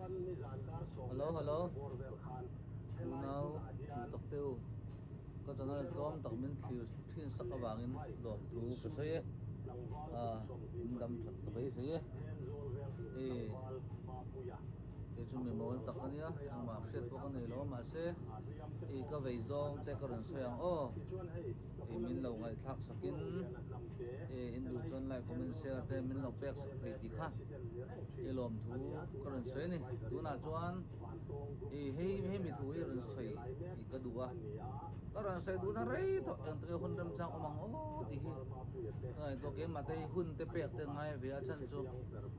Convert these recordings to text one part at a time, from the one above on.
Hello hello unau duh tak te u ka channel tlawm tak min thlir thin sak avangin lawmthu ka sawi e a in dam that ka beisei e e kei chu mi mawl tak ania engmah hriat pawh ka nei lo mahse i ka vei zawng te ka rawn sawi ang aw i min lo ngaihthlak sakin e in duh chuan like comment share te min lo pek sak thei tih kha i lawmthu ka rawn sawi a ni tunah chuan i hei hemi thu hi rawn sawi i ka duh a ka rawn sawi duhna rei tawh engtik hun remchang awm ang aw tih hi ka ngaihtuah keimah te hi hun te pek te ngai ve a chhan chu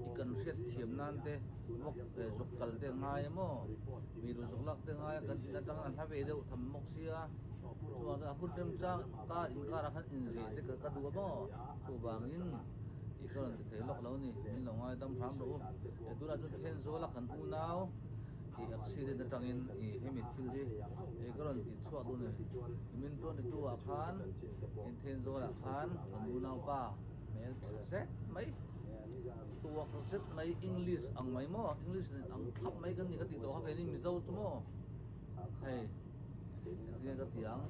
i kan hriat thiam nan te vawk zuk kal te ngai emaw mi duh zuk lak te ngai a kan in atang a hla ve deuh tham bawk sia chuvang chuan a hun remchang kar inkarah khan inzeh te ka duh a maw chuvangin i ka rawn ti thei lawk lo ni min lo ngai dam hram rawh u he tunah chuan Thenzawl a kan unau i accident atangin i hemi thil hi i ka rawn ti chhuak dawn a ni nimin 22 ah khan in Thenzawl ah khan kan unaupa hmel tha zet mai tuak zet mai English ang mai maw English nen ang thlap mai kan ni ka tih tawh kha keini Mizo chu maw hei engtin ka ti ang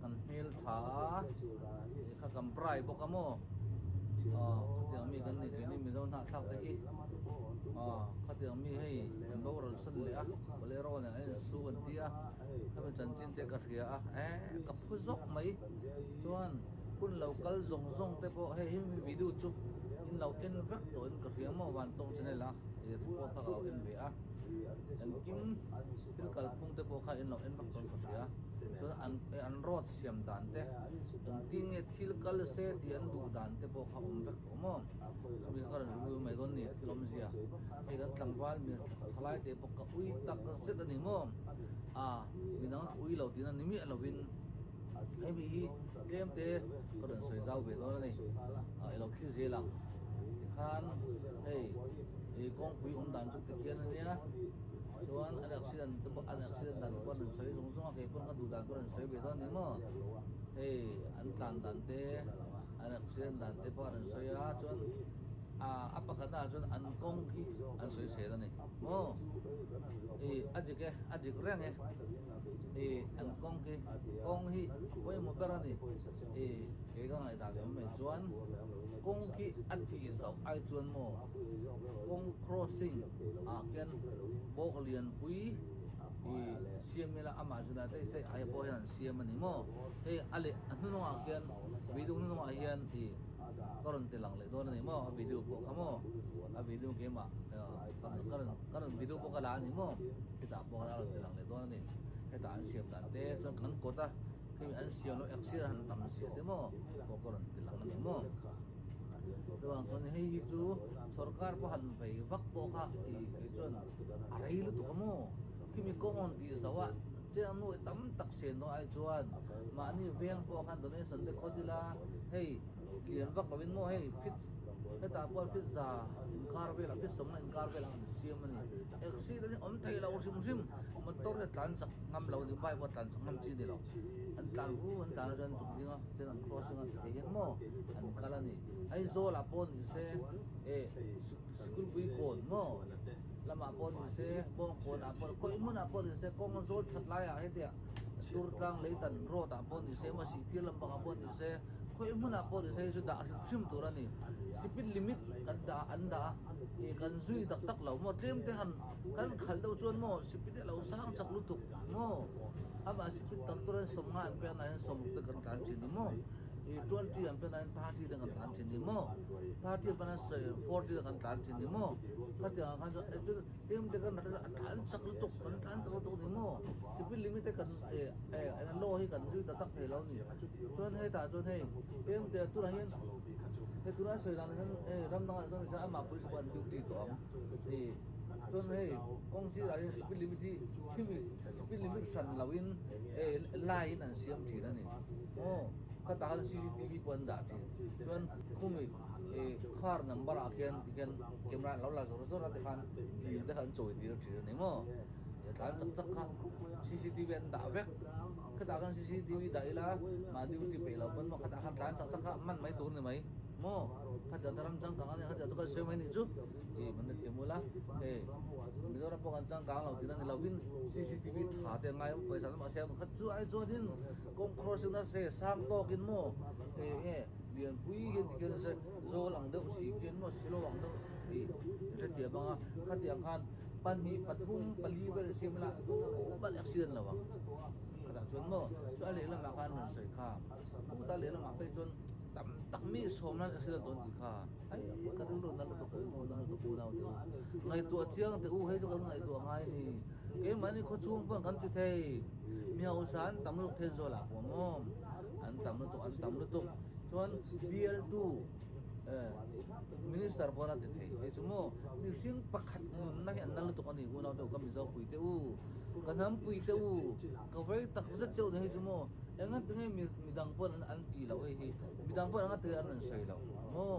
kan hmel tha a kha kan prai bawk a maw aw khatiang mi kan ni keini Mizo hnahthlak te hi aw khatiang mi hei an boral sawn leh a bolero nen an insu an ti a hemi chanchin te ka hria a eh ka phu zawk mai chuan. Hun lo kal zawng zawng te pawh hei hi video chu in lo en vek tawh in ka hria maw Vantawng channel a i report kha ka lo en ve a engkim thil kalphung te pawh kha in lo en vek tawh in ka hria chuan an an road siam dan te engtin nge thil kal se tih an duh dan te pawh kha awm vek tawh maw chumi kha ka rawn review mai dawn ni thil awmzia hei kan tlangval mi thalai te pawh ka ui tak zet a ni maw a midang ka ui lo tihna ni miah lovin. Hemi hi tlem te ka rawn sawi zau ve dawn a ni. Ah i lo thlir zel ang. Tikhan hei ih kawngpui awm dan chu tikhian a nia. Chuan an accident te pawh an accident dan te pawh an rawn sawi zung zung a, kei pawn ka duh dan ka rawn sawi ve dawn a ni maw. Hei an tlan dan te an accident dan te pawh a rawn sawi a, chuan ah a pakhatna ah chuan an kawng khi an sawi sel a ni maw. Ih a dik e a dik reng e. I an kawng khi kawng hi pawimawh ber a ni. I kei ka ngaihdan ve mai chuan kawng khi a tih zauh ai chuan maw kawng crossing ah khian bawk lianpui i siam ila amah zuna te state ah pawh hian an siam a ni maw. Hei a leh a hnunawng ah khian video hnunawng ah hian i ka rawn ti lang leh dawn a ni maw a video pawh kha maw a video keimah ka rawn ka rawn video pawh ka la a ni maw. Hetah pawh a rawn ti lang leh dawn a ni. Hetah an siam dan te chuan kan kawt a, khemi an siam loh accident han tam chiah te maw pawh ka rawn ti lang a ni maw. Chuvang chuan hei hi chu sorkar pawh han vei vak pawh kha i kei chuan a rei lutuk a maw. Khemi kawng rawn tih zo a chiang nuai tam tak sen dawn ai chuan mahni veng pawh khan donation te khawt ila hei lian vak lovin maw hei fit hetah pawh fit za inkar velah fit sawmna inkar velah an siam a ni. Accident hi awm thei lo hrim hrim motor hi a tlan chak ngam lo a ni bike pawh a tlan chak ngam chi a ni lo an tlan ru an tlan a chuan an chuk ding a chuan an crossing a tih hian maw an kal a ni Aizawl ah pawh ni se eh sikul pui kawn maw lamah pawh ni se bawngkawn ah pawh khawi hmun ah pawh ni se kawng zawl that lai ah hetiang tur tlang leitan road ah pawh ni se emaw sihphir lampang ah pawh ni se khawi hmun ah pawh ni se hei chu dah hrim hrim tur a ni speed limit kan dah a an dah a. Ih kan zui tak tak lo maw tlem te han kan khalh deuh chuan maw sipit hi a lo sang chak lutuk maw amah sipit tam tur hian sawmnga an pek na hian sawmruk te kan tlan thin ni maw ih 20 an pek na hian 30 te kan tlan thin ni maw 30 an pek na hian 40 te kan tlan thin ni maw khatiang ah khan chuan eh chu tlem te kan a tlan chak lutuk kan tlan chak lutuk ni maw sipit limit te kan eh eh law hi kan zui tak tak thei lo ni chuan hetah chuan hei tlem te tunah hian. Hei tunah sawi dan hian hei ram dangah chuan nichuan amah police pawh an duty tawh ang ih chuan hei kawng sirah hian speed limit hi khimi speed limit hran loin hei line an siam thin a ni aw khatah khan cctv pawh an dah thin chuan khumi ih car number ah khian tikhian camera an lo la zawr zawr a tikhan dil te kha an chawi dil thin a ni maw tlan chak chak kha cctv an dah vek. Khatah khan cctv dah ila mah duty peih loh pawn maw khatah khan tlan chak chak kha man mai tur ni mai Maw? Khatiang te ram changkang a nia, khatiang chu kan sawi mai nih chu. Ih man na thiam ula, hei Mizoram pawh kan changkang lo tihna ni lovin cctv tha te ngai pawisa lamah siam khat chu ai chuanin kawng crossing na se sang tawkin maw eng nge lianpui hian tikhian se zawl ang deuh si khian maw silo ang deuh tih in hrethiam ang a, khatiang khan pahnih pathum pali vel siam ila tumah accident lo ang khatah chuan maw chu a lehlamah khan rawn sawi kha chuta lehlamah phei chuan tam tak mi sawm nan accident dawn tih kha ai ka rilru na lutuk ka rilru na lutuk unau te u ngaihtuah chiang teh u hei chu kan ngaihtuah ngai a ni keimahni khawchhung pawn kan ti thei mi hausa an tam lutuk then zawlah pawh maw an tam lutuk an tam lutuk chuan bialtu eh minister pawn a ti thei hei chu maw mihring pakhat nunna hi an na lutuk a ni unau te u ka mizo pui te u ka hnam pui te u ka vei tak zet cheu ni hei chu maw Enga tinge mi midang pawn an an tih loh hei hi midang pawn enga tinge an rawn sawi loh maw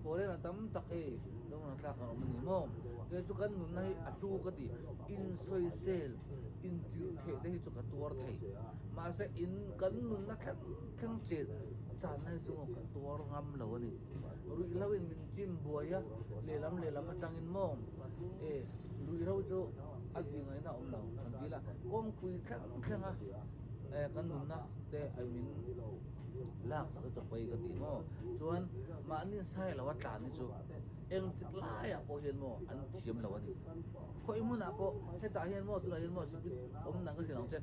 foreign a tam tak hei zawng thlak an awm a ni maw kei chu kan nunna hi a hlu ka ti insawisel inchilh theih te hi chu ka tuar thei mahse in kan nunna thleng thleng chet channa hi chu maw ka tuar ngam lo a ni ruihhlo in min chim buai a lehlam lehlam atangin maw e ruihhlo chu a tih ngaihna a awm lo kan ti ila kawngpui thleng thleng a. eh kan nunna te ai min lak sak hi chu a pawi ka ti maw chuan mahni sai lo a tlan hi chu eng chik laiah pawh hian maw an thiam lo a ni khawi hmunah pawh hetah hian maw tunah hian maw sipit awm dan ka hrilh ang che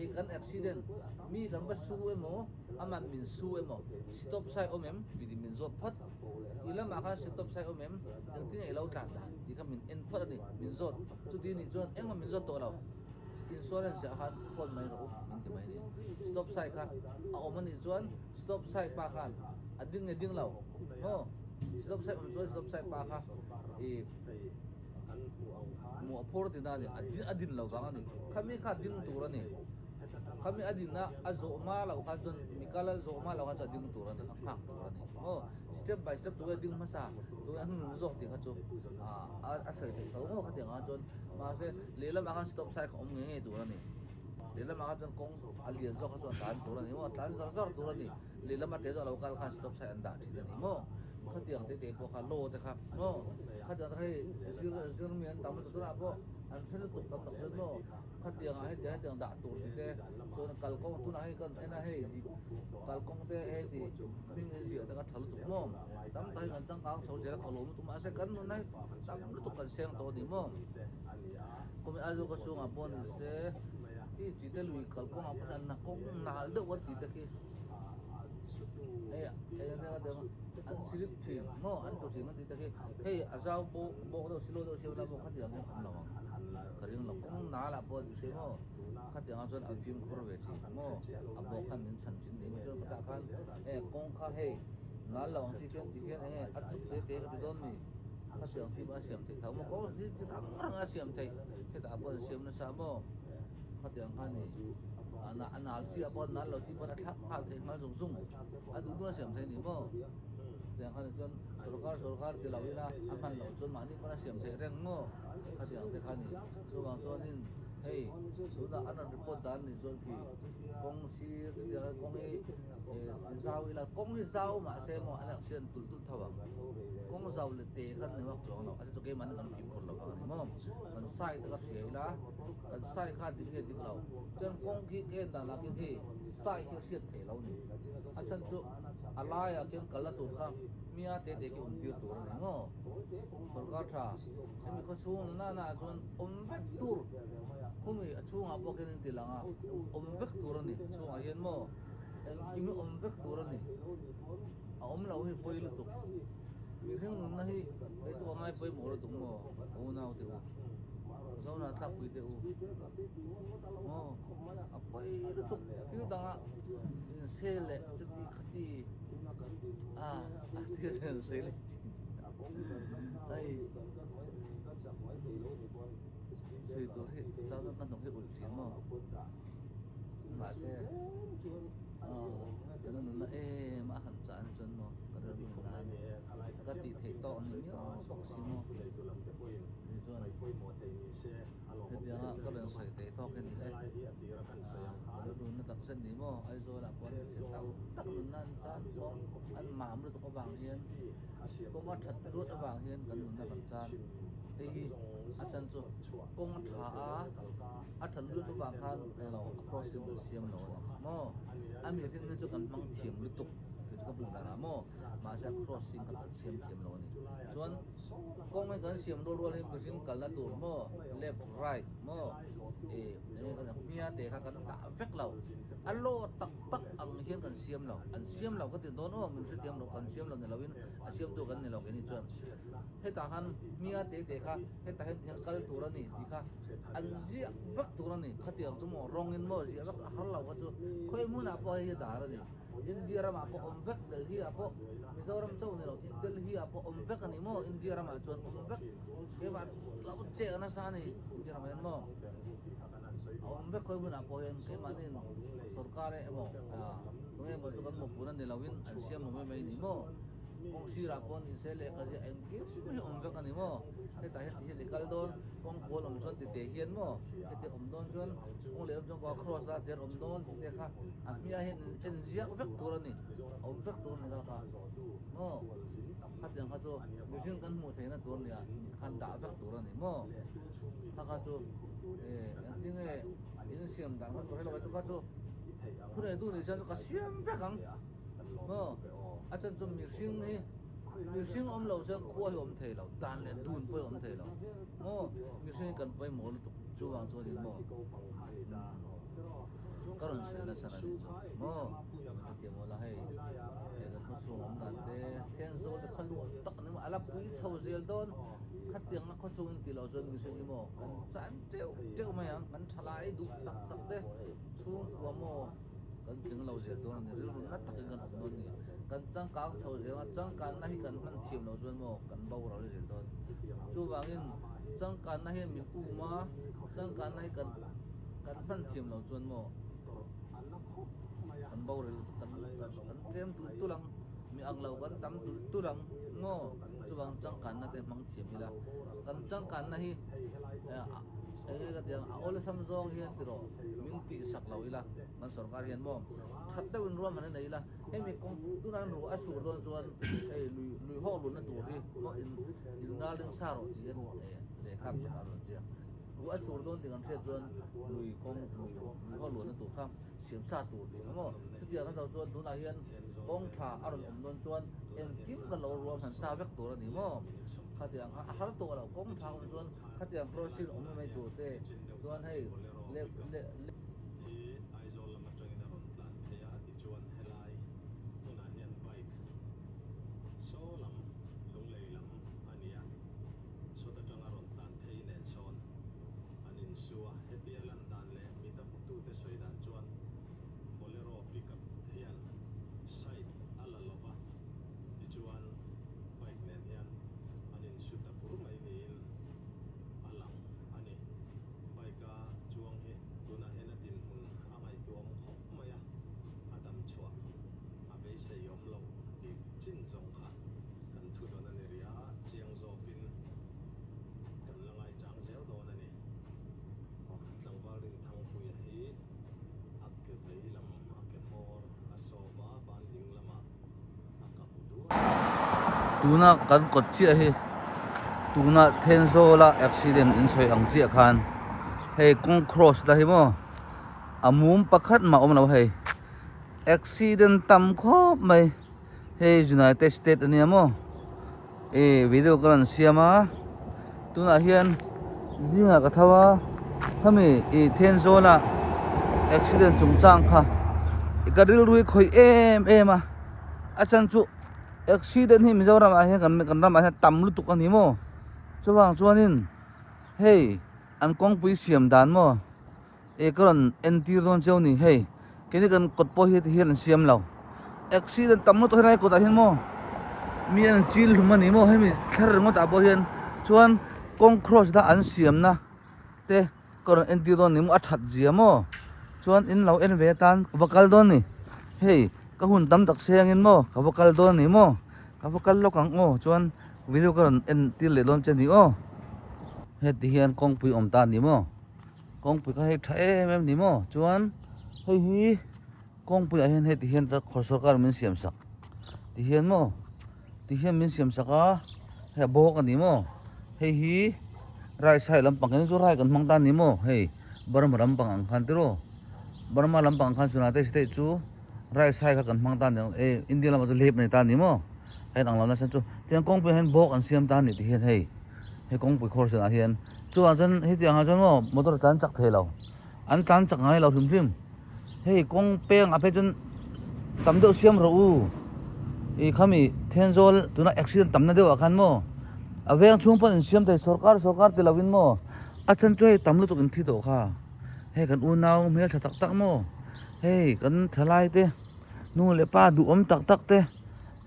ih kan accident mi kan va su emaw aman min su emaw stop sign awm em tih min zawt phawt i lamah khan stop sign awm em engtin nge i lo tlan dan tih kha min en phawt a ni min zawt chuti nih chuan engmah min zawt tawh lo. Insurance ah khan phone mai rawh u min ti mai a ni. Stop sign kha a awm a nih chuan stop sign pa khan a ding nge ding lo maw? Stop sign awm chuan stop sign pa kha i hmuh a phur tihna a ni, a din lo vang a ni. Khami kha ding tur a ni. Khami a din a a zawh hma loh khan chuan mi kal a zawh hma loh khan chuan a ding tur a ni, a nghak tur a ni maw? Step by step tunge ding hmasa tunge a hnunung zawk tih kha chu a sawi theih tho maw khatiang ah chuan mahse Lehlamah khan stop sign kha awm ngei ngei tur a ni. Lehlamah khan chuan kawng a lian zawk kha chu a tlan tur a ni maw, a tlan zar zar tur a ni. Lehlam a te zawk a lo kal khan stop sign an dah thin a ni maw. Khatiang te te pawh kha law te kha maw, khatiang te kha hei zir zir mi an tam lutuk tunah pawh an hre lutuk tam tak chuan maw khatiang ah hetiang hetiang dah tur tih te chuan kalkawng tunah hei kan en a hei kalkawng te hei ti hming in ziah te kha tha lutuk maw. Tam tak hi kan changkang chho zel a ka lawm lutuk mahse kan nunna hi tam lutuk kan seng tawh a ni maw. Khawmi Aizawl ka chhungah pawh ni se i chi te lui kalkawng ah pawh hian na kawng nal deuh an tih te khi hei hei an an slip thin maw an tlu thin an tih te khi hei a zau bawk bawk deuh silo deuh siam la pawh khatiang hian awm lo ang ka ring lo kawng nal ah pawh ni se maw khatiang ah chuan an fimkhur ve thin maw a bawk khan min chhan thin ni maw chuan khatah khan e kawng kha hei nal lo ang chi khian ti hian enge a chuk te te ka ti dawn mi. A siam chi pawh a siam theih tho maw kawng chi chi hrang hrang a siam theih hetah pawh an siam nasa maw khatiang kha ni a nal chi ah pawh nal lo chi pawh a thlak nghal theih nghal zung zung a duh duh a siam theih a ni maw tiang kha ni chuan sorkar sorkar ti lo ila a hman loh chuan mahni pawn a siam theih reng maw khatiang te kha ni chuvang chuanin hei tunah an rawn report dan nih chuan khi kawng sir chutiang kawng hi eh zau ila kawng hi zau mahse maw an accident tulh tulh tho ang kawng zau leh te khan ni vak chuang lo a chu keimahni kan fimkhur lo vang a ni maw kan sai te kha hria ila kan sai kha dik nge dik lo chuan kawng khi ka en dan ah khian hei sai khi a hriat theih lo a ni a chhan chu a laiah khian kalna tur kha hmia te te khi awm tir tur a ni maw sorkar tha hemi khaw chhung la nana ah chuan awm vek tur khumi a chhungah pawh khian in ti lang a awm vek tur a ni a chhungah hian maw engkim hi awm vek tur a ni. A awm loh hi pawi lutuk. Mihring nunna hi hei chu ka ngai pawimawh lutuk maw ka unau te u. Zona tlakpui te u. Maw a pawi lutuk thil dangah insel leh chuti khati a a thil hian sawi leh thin. Hei sawi tur hi chang chuan ka hnawk hi ulh thin maw mahse. Kan nunna em a han chah ni chuan maw ka rilru nana ka tih theih tawk ni miau bawk si maw ni chuan. chuan hetianga ka rawn sawi theih tawk hi ni e. Ka rilru na takzet ni maw Aizawlah pawh an hmeichhe tam tak nunna an chan kawng an mam lutuk avang hian kawng a that luat avang hian kan nunna kan chan. Hei hi a chan chu kawng a tha a, a that luat avang khan englo a crossing kan siam lo a ni maw. A mihring hi chu kan hmang thiam lutuk tih chu ka hmuh dan ah maw mahse a crossing kha kan siam thiam lo a ni. Chuan kawng hi kan siam rual rual hi mihring kalna tur maw left right maw ih eng nge hmia te kha kan dah vek lo a law tak tak ang hian kan siam lo an siam lo ka ti dawn aw min hrethiam lo kan siam lo ni loin a siamtu kan ni lo keini chuan hetah khan hmia te te kha hetah hian tihian kal tur a ni tih kha an ziah vek tur a ni khatiang chu maw rawngin maw ziah vek a har lo kha chu khawi hmunah pawh hei hi dar a ni. India ramah pawh awm vek, Delhi ah pawh Mizoram chauh ni lo, Delhi ah pawh awm vek a ni maw? India ramah chuan awm vek, keimah lo chek nasa a ni India ramah hian maw? A awm vek khawi hmunah pawh hian keimahni sorkar emaw tunge emaw chu kan mawhpun a ni loin an siam lo mai mai a ni maw? Kawng sirah pawh ni se lehkha ziah engkim hi awm vek a ni maw? Hetah hian ti hian i kal dawn, kawng kual awm chuan tite hian maw? Heti awm dawn chuan kawng leh awm chuan kawng a cross a tihian awm dawn tite kha a hmiah hian en ziak vek tur a ni, a awm vek tur a ni kha kha maw? Khatiang kha chu mihring kan hmuh theihna tur a ni a, khan dah vek tur a ni maw? Kha kha chu engtin nge insiam dan kha chu ka hre lo a, chu kha chu thuneitu ni chuan chu ka siam vek ang. Maw? A chan chu mihring hi mihring awm lo chuan khua hi awm thei lo, dan leh dun pawh hi awm thei lo. Maw? Mihring hi kan pawimawh lutuk chuvang chuanin maw? Ka rawn sawi nasa a nih chu. Maw? Ka thiam awl a hei. Hei kan khaw chhung awm dan te, Thenzawl te khaw luah tak a ni maw? A la pui chho zel dawn. Khatiangna khaw chhung in tih loh chuan mihring hi maw kan chan teuh teuh mai ang, kan tha lai duh tak tak te chhungkua maw? Kan tling lo zel dawn a ni, rilru na takin kan awm dawn a ni. Kan changkang chho zel a, changkanna hi kan hman thiam loh chuan maw kan boral zel dawn. Chuvangin changkanna hian min um a, changkanna hi kan kan hman thiam loh chuan maw kan boral kan kan tlem tulh tulh ang, mi ang lo kan tam tulh tulh ang maw. Chuvang changkanna te hmang thiam ila, kan changkanna hi eng nge ka ti ang, a awlsam zawng hian tiraw min tihsak lo ila kan sorkar hian maw that deuhin ruahman a nei ila, hemi kawng tunah hian ruah a sur dawn chuan hei lui lui hawk lunna tur hi maw in in ralring sa rawh tih hian lehkha pakhat a rawn ziak. Ruah a sur dawn tih kan hriat chuan lui kawng lui lui hawk lunna tur kha siam sa tur tih kha maw chutiang a lo chuan tunah hian kawng tha a rawn awm dawn chuan engkim kan lo ruahman sa vek tur a ni maw khatiang kha a har tawh lo kawng tha awm chuan khatiang crossing awm mai tur te chuan hei le le le Hi Aizawl lam atangin a rawn tlan phei a tichuan helai hmunah hian bike saw lam Lunglei lam a ni a sawt atanga rawn tlan phei nen sawn an insu a hetia lan dan leh mita hmutute sawi dan chuan Bolero pickup hian side a la lo va, tichuan bike nen hian an insu ta pur mai niin a lang a ni. Bike a chuang hi tunah hian a dinhmun a ngaihtuahawm khawp mai a, a dam chhuah a beisei awm loh tih chin zawng kha kan thu dawn a ni rih a, chiang zawkin kan la ngaichang zel dawn a ni. Tlangval Rinthangpuia hi a ke vei lam a ke hmawr a sawp a, ban ding lamah a kap duai a. Tuna kan kawt chiah hi tuna Thenzawla accident in sawi ang chiah khan hei kawng cross la hi maw a mum pakhat mah awm lo hei accident tam khawp mai hei United State ania maw ih video ka rawn siam a tunah hian zingah ka tho a khami ih Thenzawl ah accident chungchang kha ka rilru hi khawih em em a a chhan chu accident hi Mizoram ah hian kan kan ramah hian tam lutuk a ni maw chuvang chuanin hei an kawngpui siam dan maw Ih ka rawn entir dawn cheu ni hei keini kan kawt pawh hi tihian an siam lo accident tam lutuk helai kawtah hian maw mi an chil hlum a ni maw hemi thler ringawt ah pawh hian chuan kawng cross na an siam na te ka rawn entir dawn ni maw a that zia maw chuan in lo en ve atan ka va kal dawn ni hei ka hun tam tak seng in maw ka va kal dawn a ni maw ka va kal lawk ang aw chuan video ka rawn entir leh dawn che ni aw. Heti hian kawngpui awm ta a ni maw? Kawngpui kha hei tha em em ni maw? Chuan hei hi kawngpuiah hian heti hian sorkar min siam sak ti hian maw ti hian min siam sak a hei a bawk a ni maw? Hei hi right side lampang hian chu right kan hmang ta a ni maw? Hei Burma lampang ang khan tiraw Burma lampang ang khan chunah te state chu right side kha kan hmang ta a ni ang e India lamah chu lep a ni ta a ni maw? A inang lo nasa chu tiang kawngpuiah hian bawk an siam ta a ni ti hian hei. He kawngpui khawr senah hian chuvang chuan hetiang ah chuan maw motor a tlan chak thei lo an tlan chak ngai lo hrim hrim hei kawng peng ah phei chuan tam deuh siam rawh u ih khami Thenzawl tuna accident tam na deuh ah khan maw a veng chhung pawh in siam thei sorkar sorkar ti lo in maw a chhan chu hei tam lutuk in thi tawh kha hei kan unau hmeltha tak tak maw hei kan thalai te nu leh pa duhawm tak tak te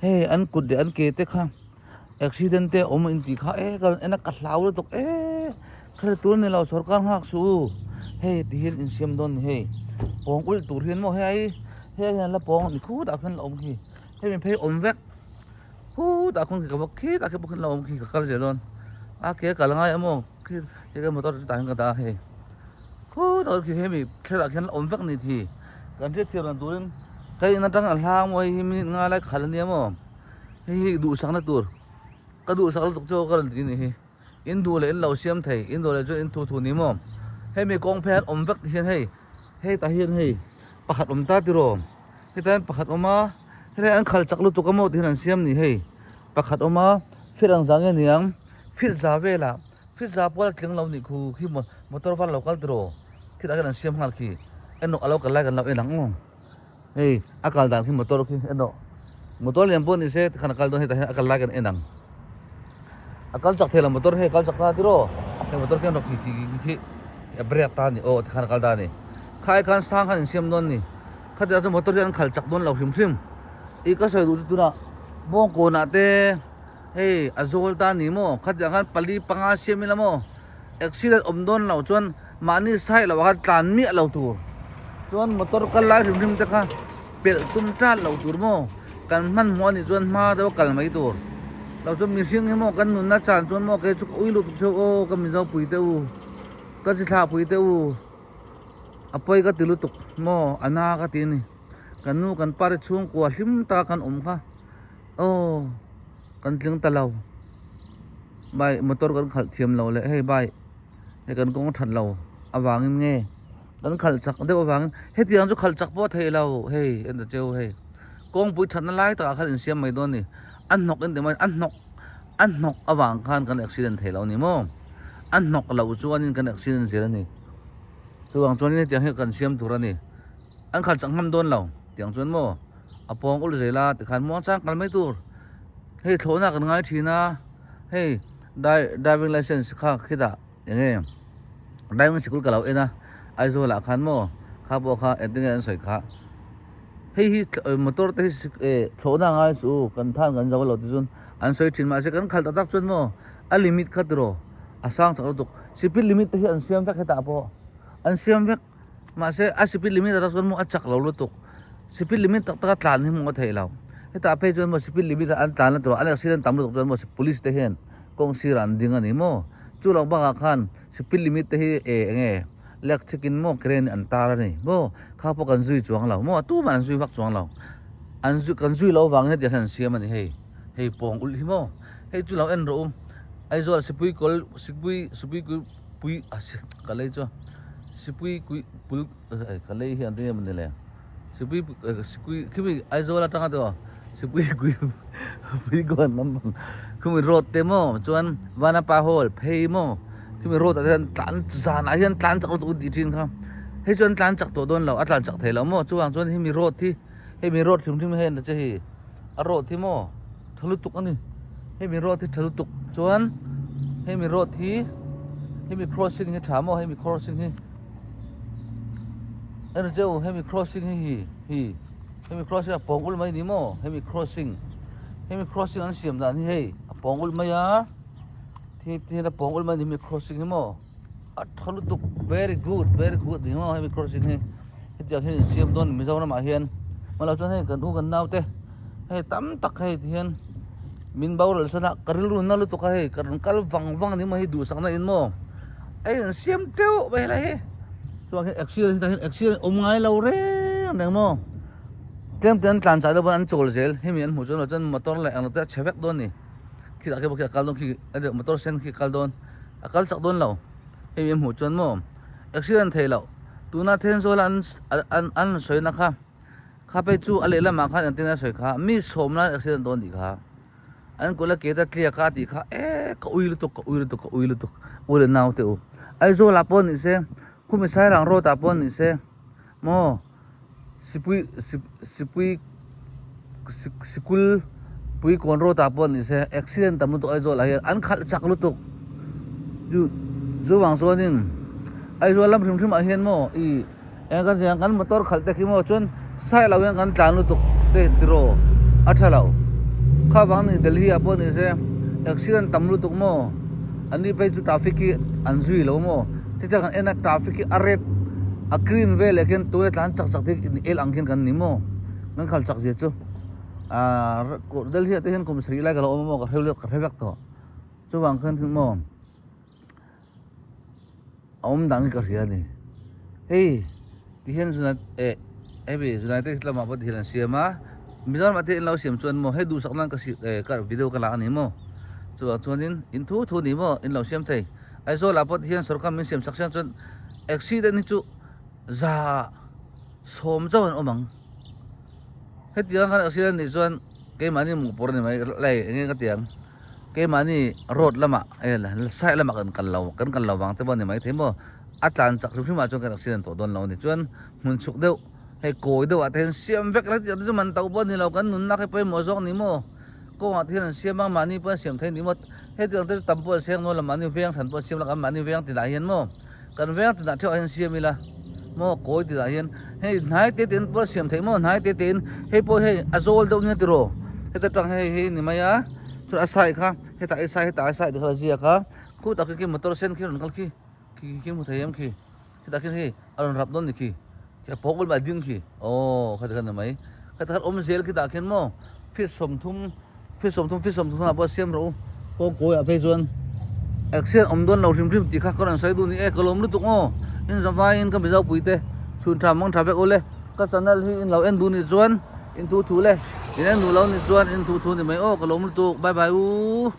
hei an kut leh an ke te kha. Accident te awm in tih kha e ka rawn en a ka hlau lutuk e khare tur ni lo sorkar nghak suh u hei ti hian insiam dawn ni hei pawng ulh tur hian maw hei hei hian la pawng ni khutah khan la awm khi hemi phei awm vek khutah khawn khi ka va khitah khi pawh khan la awm khi ka kal zel dawn a ke kal ngai a maw khi hei ka motor tah hian ka dah a hei khutah khi hemi thlalak hian la awm vek ni thi kan hriatthiam dan turin ka in atang a hlang maw hei hi minute nga lai khalh ania maw. Hei hi duhsakna tur ka duhsak lutuk chu ka rawn ti anih hi in duh leh in lo siam thei in duh leh chuan in thu thu ni maw hemi kawng phei an awm vek ti hian hei hetah hian hei pakhat awm ta tiraw hetah hian pakhat awm a helai an khal chak lutuk a maw ti hian an siam ni hei pakhat awm a fit ang zah nge niang fit za velah fit za pawh a tling lo nih khu khi motor var lo kal tiraw khitah khian an siam nghal khi enawh a lo kal lai kan lo en ang aw. Hei a kal dan khi motor khi en rawh motor lian pawh ni se tikhan a kal dawn hetah hian a kal lai kan en ang a kal chak thei lo motor hei a kal chak ta tiraw hei motor khi an rawh khi khi khi a break ta a ni aw tikhan a kal ta a ni khai khan sang khan insiam dawn a ni khatiang chuan motor hi an khal chak dawn lo hrim hrim ih ka sawi duh chu tunah bawngkawnah te hei a zawl ta a ni maw khatiang khan pali panga siam ila maw accident awm dawn loh chuan mahni side loh ah khan tlan miah lo tur chuan motor kal lai hrim hrim te kha pelh tum tat loh tur maw kan hmanhmawh anih chuan hma deuh a kal mai tur lo chuan mihring hi maw kan nunna chan chuan maw kei chu ka ui lutuk cheu aw ka mizo pui te u ka chi thlah pui te u a pawi ka ti lutuk maw a na ka ti a ni kan nu kan pa te chhungkua hlim taka kan awm kha aw kan tling ta lo bike motor kan khalh thiam lo leh hei bike. Hei kan kawng that lo avangin nge kan khalh chak deuh avangin hetiang chu khalh chak pawh a theih lo hei en ta cheu hei kawngpui thatna lai takah khan insiam mai dawn a ni a hnawk en tih mai a hnawk a hnawk avang khan kan accident thei lo a ni maw a hnawk loh chuanin kan accident zel a ni chuvang chuanin hetiang hi kan siam tur a ni an khalh chak ngam dawn lo tiang chuan maw a pawng ul zel a tikhan muangchang kal mai tur hei thlawhna kan ngai thin a hei. Driving license kha khitah eng nge driving sikul ka lo en a Aizawl ah khan maw kha pawh kha engtin nge an sawi kha hei hi motor te hi thlawhna a ngai suh u kan than kan zo lo ti chuan an sawi thin mahse kan khalh tak tak chuan maw a limit kha tiraw a sang chak lutuk speed limit te hi an siam vek hetah pawh an siam vek mahse a speed limit ah chuan maw a chak lo lutuk speed limit tak tak a tlan hi hmuh a theih lo hetah phei chuan maw speed limit ah an tlan na tur an accident tam lutuk chuan maw police te hian kawng sirah an ding a ni maw chu lo bakah khan speed limit te hi eh eng nge electric in maw crane an tar a ni maw kha pawh kan zui chuang lo maw tumah an zui vak chuang lo an zui kan zui loh avangin hetiang hian an siam a ni hei hei pawng ulh hi maw hei chu lo en rawh u Aizawl sipui kawl sipui sipui pui a ka lei chu sipui kui pul ka lei hi an ti em ni le sipui sikui khimi Aizawl atanga te aw sipui kui pui kawn lampang khumi road te maw chuan Vanapa hall phei maw khimi road ah te hian tlan zanah hian tlan chak lutuk an tih thin kha hei chuan tlan chak tawh dawn lo a tlan chak thei lo maw chuvang chuan hemi road hi hemi road hrim hrim hian che hi a road hi maw tha lutuk a ni hemi road hi tha lutuk chuan hemi road hi hemi crossing hi tha maw hemi crossing hi en cheu hemi crossing hi hi hi hemi crossing a pawng ul mai ni maw hemi crossing hemi crossing an siam dan hi hei a pawng ul mai a thi ti hian a pawng ul mai ni hemi crossing hi maw a tha lutuk very good very good ni maw hemi crossing hi hetiang hian insiam dawn Mizoram ah hian malo chuan hei kan u kan nau te hei tam tak hei ti hian min boral sawn a ka rilru na lutuk a hei ka rawn kal vang vang ni maw hei duhsakna in maw. A insiam teuh mai helai hi chuan khi accident hi accident awm ngai lo reng reng maw tlem te an tlan chah deuh pawn an chawl zel hemi an hmuh chuan lo chuan motor leh englo te a chhe vek dawn a ni khi dah khi bawk khi a kal dawn khi motor sen khi a kal dawn a kal chak dawn lo hemi an hmuh chuan maw accident theih loh tuna Thenzawl a an an sawi na kha kha phei chu a lehlamah khan engtin a sawi kha mi sawm lai accident dawn tih kha. An kut a ke ta tliak a tih kha e ka ui lutuk ka ui lutuk ka ui lutuk u leh nau te u Aizawl ah pawh ni se khumi Sairang road ah pawh ni se maw sipui sipui sikul puikawn road ah pawh ni se accident tam lutuk Aizawl ah hian an khalh chak lutuk chu chuvang chuanin Aizawl lam hrim hrim ah hian maw ih Eng kan ziang kan motor khalh te khi maw chuan side lo hian kan tlan lutuk te tiraw a tha lo kha vang ni Delhi ah pawh ni se accident tam lutuk maw an ni phei chu traffic hi an zui lo maw tichuan kan en a traffic hi a red a green vel leh khian tunge tlan chak chak te hi in el ang khian kan ni maw kan khalh chak zia chu ahh Delhi ah te hian kum sarih lai ka lo awm a maw ka hre vek tawh chuvang khan maw. A awm dan hi ka hria a ni hei ti hian zuna eh hemi United lamah pawh ti hian an siam a Mizoram ah te in lo siam chuan maw hei duhsak nan ka si eh ka video ka la a ni maw chuvang chuanin in thu thu a ni maw in lo siam thei Aizawl ah pawh ti hian sorkar min siam sak siam chuan accident hi chu za sawm chauh an awm ang hetiang khan accident nih chuan keimahni mawhpawrh a ni mai lai eng nge ka ti ang. Keimahni road lamah side lamah kan kal lo kan kal lo vang te pawh a ni maithei maw a tlan chak hrim hrim ah chuan kan accident tawh dawn lo a ni chuan hmun chhuk deuh hei kawi deuh ah te hian siam vek la tih chu man to pawh a ni lo kan nunna kha pawimawh zawk a ni maw kawngah te hian an siam a mahni pawh an siam thei a ni maw hetiang te chu tam pawh an seng dawn lo mahni veng hran pawh an siam la kan mahni veng tinah hian maw kan veng tinah theuh ah hian siam ila maw kawi tinah hian hei hnai te te in pawh siam theih maw hnai te te in hei pawh hei a zawl deuh nia tiraw heta tang hei hei ni mai a chuan a side kha hetah i side hetah a side kha a ziak a khutah khi khi motor sen khi rawn kal khi khi khi hmu thei em khi hetah khian hei a rawn rap dawn ni khi khi a pawk mai a ding khi aw khati khan ni mai khati khan awm zel khitah khian maw feet 30 Feet 30 feet 30 ah pawh siam rawh u kawng kawi ah phei chuan accident awm dawn lo hrim hrim tih kha ka rawn sawi duh ni e ka lawm lutuk aw in zavai in ka mizo pui te chhun tha mang tha vek ule ka channel hi in lo en duh nih chuan in thu thu le in en duh lo nih chuan in thu thu ni mai aw ka lawm lutuk bye bye u.